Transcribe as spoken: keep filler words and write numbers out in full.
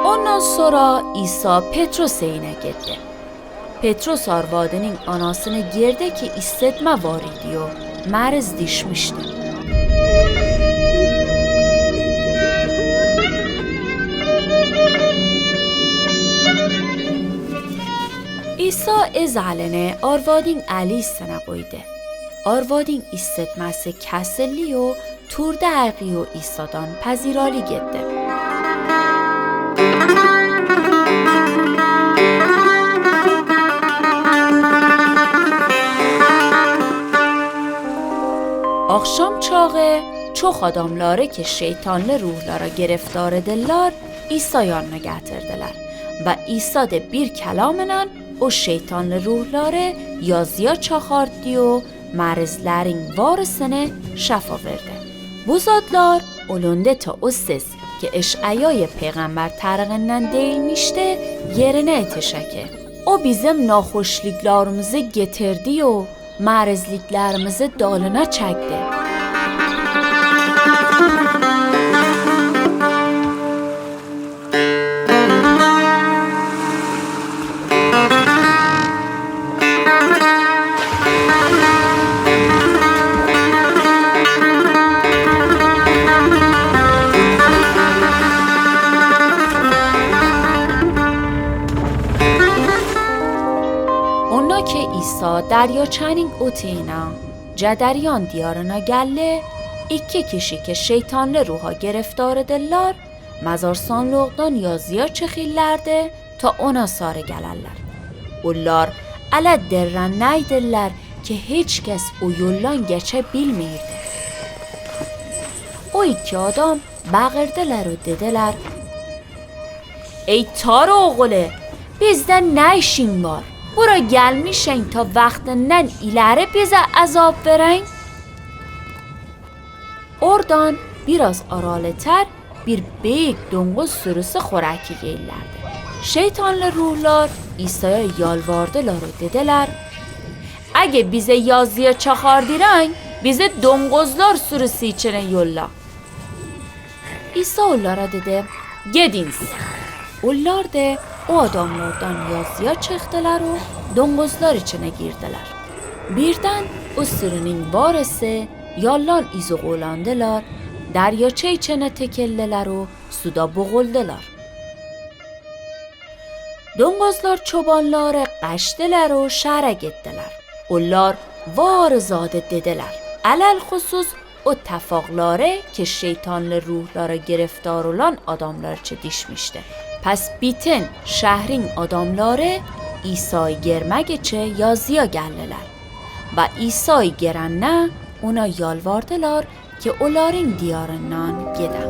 Ondan sora İsa Petrus eynä getti. Petrus arvadınin anasını girdi ki issetmä var idi o märez dişmişti. İsa ezalene arvadin ali sene goydi. Arvadin issetmäsi käsilli o turda aqi o İsadan pazirali getti. Ahşam çağı çoq adamları ki şeytanlı ruhlara gireftar ediller, İsa yanına getirdiler. Ve İsa de bir kelamınan o şeytanlı ruhları yazıya çağırttı o märezlerin varısını şefa verdi. Bu zatlar olundı ta o ses ki Eş'ayayı peyğamber tarığından deyilmişti, yerine etişe ki. O bizim nahoşluklarımızı getirdi o märezliklerimizi dalına çekti. Onda ki İsa deryaçenin oteğine, Cederyan diyarına geldi, iki kişi ki şeytanlı ruha gireftar ediller, mezar sanlıqdan yazıya çekillerdi, ta ona sarı geleller. Ollar ele derrän neydiller ki hiç kes o yollan geçe bilmeyrdi. O iki adam bağırdılar o dediler: Ey Tar oğulu, bizden ne işin var? Bura gelmişen ta vaqtınden ileri bize azap veren? Oradan biraz aralı ter bir büyük donguz sürüsü horaki gellerdi. Şeytanlı ruhlar İsaya yalvardılar o dediler: Ege bize yazıya çağırdıran, bizi donguzlar sürüsü içine yolla. İsa ollara dedi: Gidin siz. Ollar de o adamlardan yazıya çektiler o donguzlar içine girdiler. Birden o sürünin varısı yallan izi olandılar, deryaçe içine tekildiler o suda boğuldılar. Donguzlar çobanları qaçtiler o şäre gittiler. Ollar varı zadı dediler. Alelhusus o tafaqları ki şeytanlı ruhlara gireftar olan adamlar için dişmişti. Pes bütün şehrin adamları İsayı germek için yazıya geldiler. Ve İsayı gerenler ona yalvardılar ki oların diyarından gide.